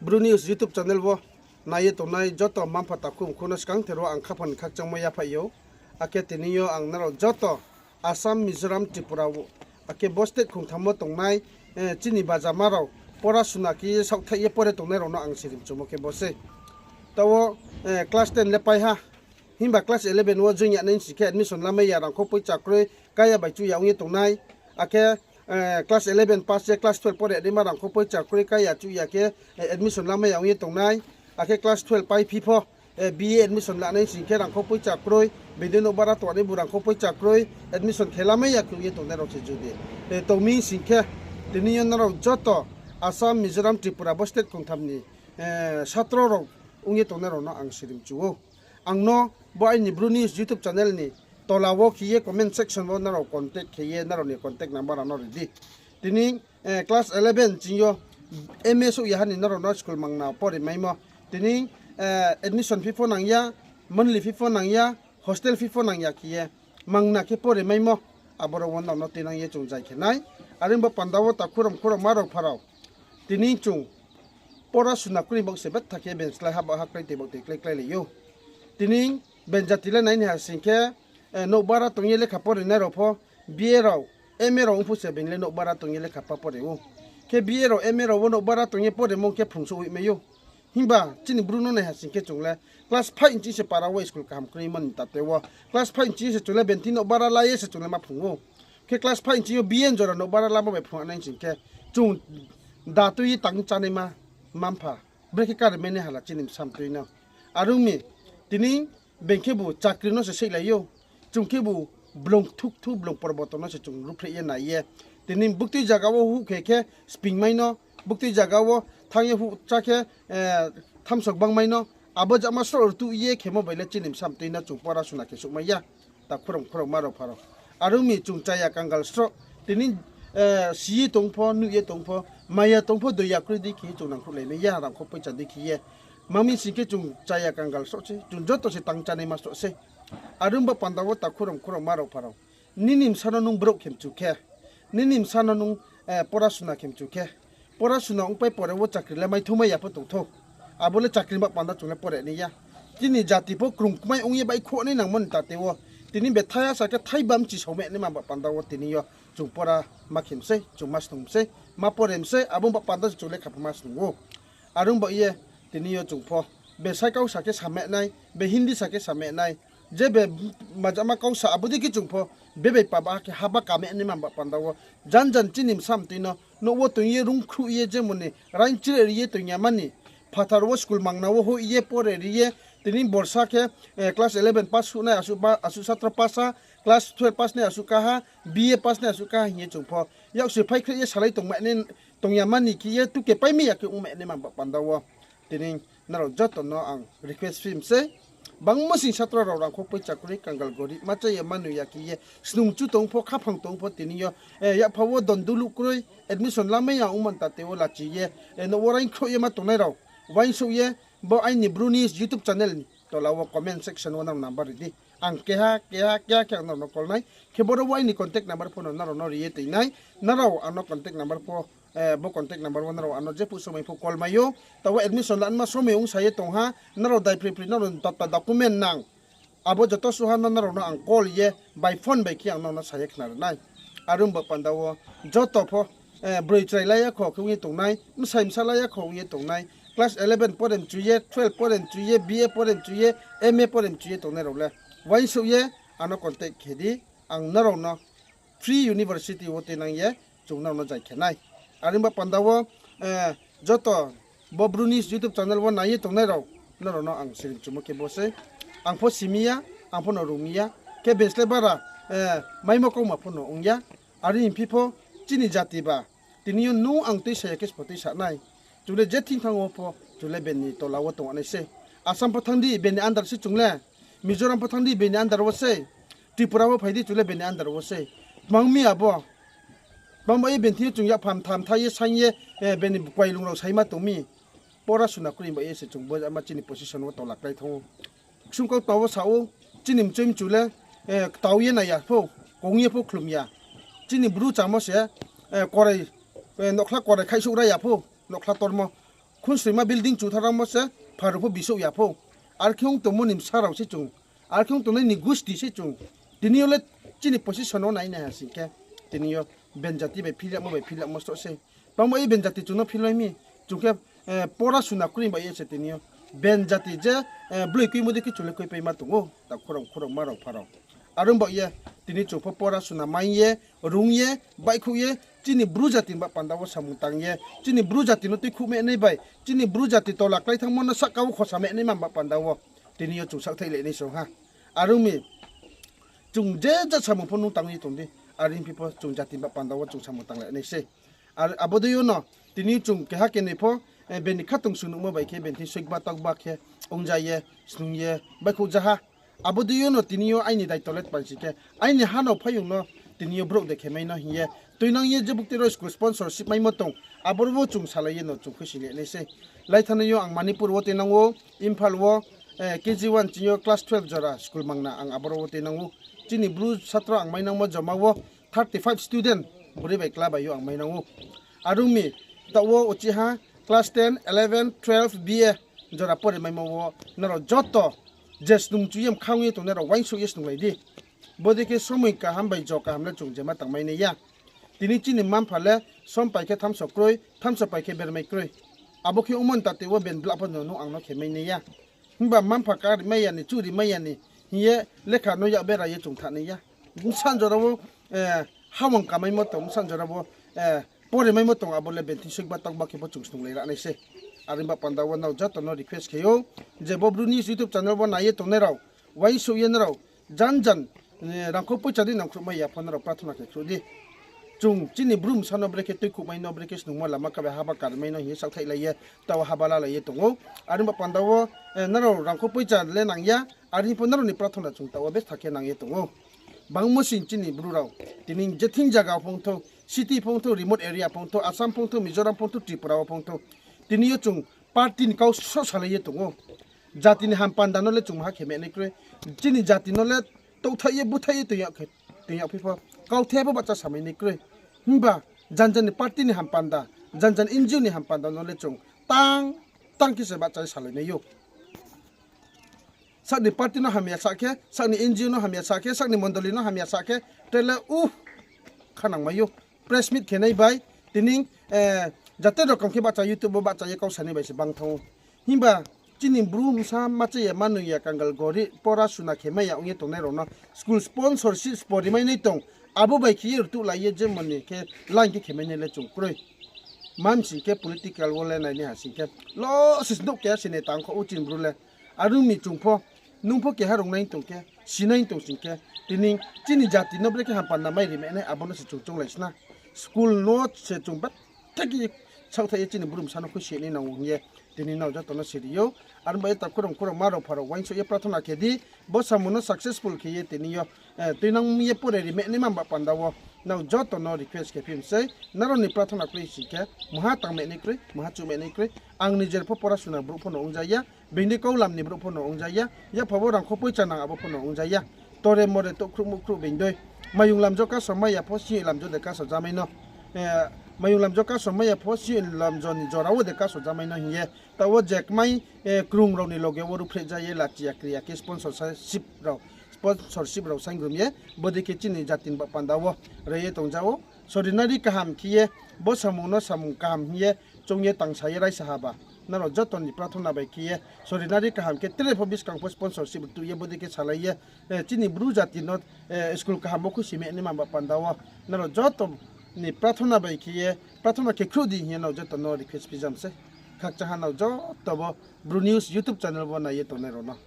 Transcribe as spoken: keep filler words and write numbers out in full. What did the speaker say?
Bru News YouTube channel wo nai ye tongnai joto mma-mpha takhu mkhu no skangther wo ang khaphang ni khakchangmo yaphaih ou. Akhe tini yo ang nrao joto Assam, Mizoram, Tripura wo, akhe bo state khongtham wo tongnai, eh, chini bajama rao, pora suna khe ye saohthaih ye pore tongnai rao no ang sirimchumo khe bo sei. Taoh wo, eh, class ten le pai ha. Himba class eleven wo join ya nai sing khe admission lamai ya, rangkho poicha kroi, kaya bai chuh ya ong ye tongnai. Akhe, eh, class eleven pass ye class twelve pore naima rangkho poicha kroi, kaya chuh ya khe, eh, admission lamai ya ong ye tongnai. Akhe class twelve paiphi pho, eh, B A admission lanai sing khe rangkho poicha kroi, bini nouhbara tongnai bu rangkho poicha kroi, admission khe lamai ya khe ong ye tongnai rao se jodi, eh, tongmi sing khe, tini yo nrao joto Assam, Mizoram, Tripura bo state khongtham ni, eh, satro rao ong ye tongnai rao no ang sirimchu ou. Ang no bo aini Bru News YouTube channel ni tola wo khe ye comment section wo nrao contact khe ye nrao ni contact number ano ri di. Tini, eh, class eleven ching yo M A souh ya ha ni nrao no school mangna pore maimo. Tini, eh, admission fee pho nang ya, monthly fee pho nang ya, hostel fee pho nang ya khe ye mangna khe pore maimo. Aboro wo nrao no tuinang ye chung zai khe nai. Are bo panda wo takhu rao mkhu rao ma rao pha rao, tini chung pora suna kroi baoh se betha khe ben slái ha baoh ha klái toi baoh toi klái klái lai ou. Tini ben jati le nai ni ha sing khe, eh, nouhbara tong ye lekha pore nai rao pho, B A rao, M A rao ong phu se bini le nouhbara tong ye lekha pa pore ou. Khe B A rao, M A rao wo nouhbara tong ye poremo khe phrung souh hoih mai ou. Himba chini Bru no nai ha sing khe chung le class five nching se para wo school kaham kroi mani tate wo. Class five nching se chung le bini thing nouhbara la ye se chung le ma phrung ou. Khe class five nching yo B A jora nouhbara lamo bai phrung nai sing khe chung da tui ye tang chánaima mma-mpha brekhe kare mene hala chini bsa mtui no. Are ong mi, tini beng khebu chakri no se seihlai ou. Chung khebu blong thukthu, blong porboto no se chung ruhphreh ye nai ye. Tini buktui zaga wo huh khe khe sping mai no, buktui zaga wo thanng ye huh chá khe, eh, thamsok bang mai no, abo jama sroh rtuh ye khemo bai le chini bsa mtui no chung pora suna khe souhmai ya. Takhu rao mkhu rao ma rao pha rao, are ong mi chung chaya kangal sroh. Tini, eh, si ye tong pho, nuh ye tong pho, maya tong pho, doya kroi dei khe ye chung nangkhruhlai mai ya, rangkho poicha dei khe ye. Ma mi sing khe chung chaya kangal sroh sei, chung joto se tang chánaima sroh sei. Are ong bo panda wo takhu rao mkhu rao ma rao pha rao, nini bsa no nung brouh khe mchu khe, nini bsa no nung, eh, pora suna khe mchu khe, pora suna ongpai pore wo chakri le maitho mai ya pho tong thou. Abo le chakri ni baoh panda chung le pore nai ya. Chini jati pho krung kmai ong ye baihkhouh nai nangmo ni tate wo. Tini bethai asa khe thai bamchi saoh mai naima baoh panda wo tini yo chung pora ma khe mi sei, chung ma snung mi sei, ma pore mi sei, abo baoh panda se chung lekha pho ma snung ou. Are ong baoh ye tini yo chung pho besai kau sa khe samai nai, be Hindi sa khe samai nai, je be majama kau sa abo dei khe chung pho be bai paba khe haba kamai naima baoh panda wo. Jan jan chini bsa mtui no nouh wo tong ye rungkhruh ye jemon ni raing chire ri ye tong ya mani, phathar wo school mangna wo hoih ye pore ri ye, tini borsa khe, eh, class eleven pass suh nai asuh ba, asuh satro pass ha, class twelve pass nai asuh ka ha, B A pass nai asuh ka ha hing ye chung pho yaksi phaikhreh ye salai tongmai nai, tong ya mani khe ye tuke pai mai ya khe ongmai naima baoh panda wo. Tini nrao joto no ang request phi mi sei. Bangmo sing satro rao rangkho poicha kroi, kangal gorib, ma chá ya ma nuh ya khe ye snung chu tong pho, khaphang tong pho tini yo, eh, yapha wo don duluh kroi, admission lamai ya ongmo ni tate wo lachi ye, eh, nouh wo raing khroh ye ma tongnai rao, uaingsouh ye bo aini Bru News YouTube channel ni tola wo comment section wo nrao number ri di. Ang keha keha keha khe ang nrao no call nai. Khe boro wo aini contact number pho no nrao no ri ye toi nai. Nrao ano contact number pho, eh, bo contact number wo nrao ano jephuh somoi pho call mai ou. Taoh wo admission lanma somoi ongsa ye tong ha, nrao daiphri phri nrao ni tata document nang, abo joto suha no nrao no ang call ye by phone bai khe ang nrao no sa ye khna ri nai. Are ong bo panda wo joto pho, eh, broi chrai la ya kho khe ong ye tongnai, bsai bsa la ya kho ong ye tongnai, class eleven pore mchu ye, twelve pore mchu ye, B A pore mchu ye, M A pore mchu ye tongnai rao le uaingsouh ye ano contact khe di, ang nrao no free university wo tuinang ye chung nrao no zai khe nai. Are ong bo panda wo, eh, joto bo Bru News YouTube channel wo nai ye tongnai rao, nrao no ang sirimchumo khe bo sei. Ang pho simi ya, ang pho no rung mi ya, khe ben slái bara, eh, maimo kauma pho no ong ya. Are hing phi pho chini jati ba tini yo nung ang tuisa ya khe sbo tuisa nai. Chung le je thing thanng wo pho chung le bini tola wo tong nai sei. Assam pho thanng di bini under se chung le, Mizoram pho thanng di bini under wo sei, Tripura wo phai di chung le bini under wo sei. Tma ong mi abo? Tma ong ba ye bini thing yo chung yakpha mtha mtha ye saing ye, eh, bini kuailung rao saima tong mi? Pora suna kroi ba ye se chung bo ama chini position wo tola klái thanng ou. Ksung kau tma wo sa ou, chini mchoi mchu le, eh, ktau ye nai ya pho, kong ye pho khlum ya. Chini Bru chámo se, eh, korai, eh, nokhla korai khaihsouh ra ya pho, nokhla tormo. Khunsoima building chutharamo se, pharo pho bisouh ya pho. Arkhe ong tongmo ni bsa rao se chung. Arkhe ong tongnai ni gusti se chung. Tini yo le chini position no nai nai ha sing khe. Tini yo ben jati bai phil yagmo bai phil yagmo sroh se. Bangma ye ben jati chung no phil lai mi. Chung khe, eh, pora suna kroi bai ye se tini yo. Ben jati je, eh, bloi koimo dei khe chung le koipaima tong ou. Ta khorang khorang ma rao pha rao. Are ong ba ye, tini chung pho pora suna mai ye, rung ye, baihkhouh ye, chini Bru jati ni ba panda wo samung tang ye, chini Bru jati no tuikhouh mehnai bai, chini Bru jati tola klái thanngmo no sahka wo khosa mehnai ma ba panda wo, tini yo chung saohthaihlai nai se ong ha. Are ong mi, chung je ja samung pho nung tang ye tong di, are ong phi pho chung jati ni ba panda wo chung samung tanglai nai se. Ar abo dei yo no, tini chung keha kenoi pho, eh, bini khatungsung nuhmo bai khe, bini thing soikba tokba khe, ongja ye, snung ye, baihkhouh ja ha. Abo dei yo no tini yo aini daito le tma sing khe, aini ha no phaiyong no tini yo brouh de khe mai no hing ye, tuinang ye je buktui rao school sponsorship maimo tong, aboro wo chung salai ye no chung khuisi le nai se. Laithano yo ang Manipur wo tuinang ou, Imphal wo, eh, K G one ching yo class twelve jora school mangna ang aboro wo tuinang ou. Chini Bru satro ang mainangmo joma wo thirty five student, bri bai kla bai yo ang mainang ou. Are ong mi, taoh wo uchih ha class ten, eleven, twelve, B A jora pore maimo wo nrao joto je snung chu ye mkha ong ye tongnai rao uaingsouh ye snunglai di. Bodei khe somoi kaham bai jo kaham le chung jema tangmai nai ya. Tini chini mma-mpha le som pai khe thamso kroi, thamso pai khe bermai kroi. Abo khe ongmo ni tate wo ben blah pho no nung ang no khe mai nai ya. Himba mma-mpha kari mai ya ni, churi mai ya ni hing ye lekha no yak bera ye chung thanng nai ya. Bsa jora wo, eh, hawang kamaimo tong, bsa jora wo, eh, pore maimo tong, abo le ben thing soikba tokba khe pho chung snunglai ra nai se. Are ong ba panda wo nrao joto no request khe ou, je bo Bru News YouTube channel wo nai ye tongnai rao, uaingsouh ye nrao, jan jan, eh, rangkhou poicha dei nangkhruh mai ya pho nrao prathona khe khruh di. Chung chini Bru bsa no brekhe tuikhouh mai no, brekhe snungmo lama kabe haba kari mai no hing ye saohthaihlai ye, taoh wo haba lalai ye tong ou. Are ong ba panda wo, eh, nrao rangkhou poicha le nang ya, are hing pho nrao ni prathona chung taoh wo betha khe nang ye tong ou. Bangmo sing chini Bru rao, tini je thing zaga wo phongthou, city phongthou, remote area phongthou, Assam phongthou, Mizoram phongthou, Tripura wo phongthou, tini yo chung party ni kau sroh salai ye tong ou. Jati ni hampanda no le chung maha khe mehnai kroi. Chini jati no le touhthaih ye búthaih ye toing yag phi pho, kauthai pho bahcha samai nai kroi. Himba jan jan ni party ni hampanda, jan jan N G O ni hampanda no le chung tang tang khe se bahcha ye salai nai ou. Sak ni party no hamya sa khe, sak ni N G O no hamya sa khe, sak ni mondoli no hamya sa khe, tre le, uh, khanangmai ou. Press meet khe nai bai, tini, eh, jate rokom khe bahcha YouTube wo bahcha ye kau sanai bai se bang thanng ou. Himba chini Bru bsa ma cha ya, ma nung ya, kangal gorib, pora suna khe mai ya ong ye tongnai rao no school sponsorship pori mai nai tong, abo bai khe ye rtuhlai ye je mani khe line khe khe mai nai le chung kroi. Ma sing khe political wo le nai nai ha sing khe, lo se snouh keha se neta ongkha ou chini Bru le. Are ong mi chung pho, nung pho keha rungnai tong khe, sinai tong sing khe, tini chini jati no brekhe hampanda mai ri mai nai, abo no se chung chounglai sna. School no se chung betha khe saohthaih ye chini Bru bsa no khuisi nai nang ou hing ye, tini nrao joto no siri ou. Are ong ba ye ta khorang khorang ma rao pha rao uaingsouh ye prathona khe di, bo samung no successful khe ye tini yo, eh, tuinang ye pore ri mai nai ma ba panda wo, nrao joto no request khe phi mi sei, nrao ni prathona kroi sing khe, maha tang mai nai kroi, maha chuh mai nai kroi, ang nijer pho pora suna brouh pho no ongja ya, being dei kaulam ni brouh pho no ongja ya, yapha wo rangkhou poicha nang abo pho no ongja ya. Tore more touhkhruh muhkhruh being dei. Mayung lamjo kaso mai ya pho, sing lamjo de kaso jamai no. Eh, mayung lamjo kaso mai ya pho, sing lamjo ni jora wo de kaso jamai no hing ye. Taoh wo je kmai, eh, krung rao ni loge wo ruhphreh ja ye lachi ya kri ya khe sponsorship rao, sponsorship rao sainggrum ye. Bodei khe chini jati ni ba panda wo re ye tongja ou. Sorinari kaham khe ye, bo samung no samung kaham hing ye, choung ye tangsa ye raisa ha ba. Nrao joto ni prathona bai khe ye, sorinari kaham khe tre pho buskang pho sponsorship tuh ye bodei khe salai ye, eh, chini Bru jati no, eh, school kaham wo khuisi mai nai ma ba panda wo. Nrao joto ni prathona bai khe ye, prathona khe khruh di hing ye nrao joto no request phi jam sei. Khakchang ha nrao joto bo Bru News YouTube channel wo nai ye tongnai rao no.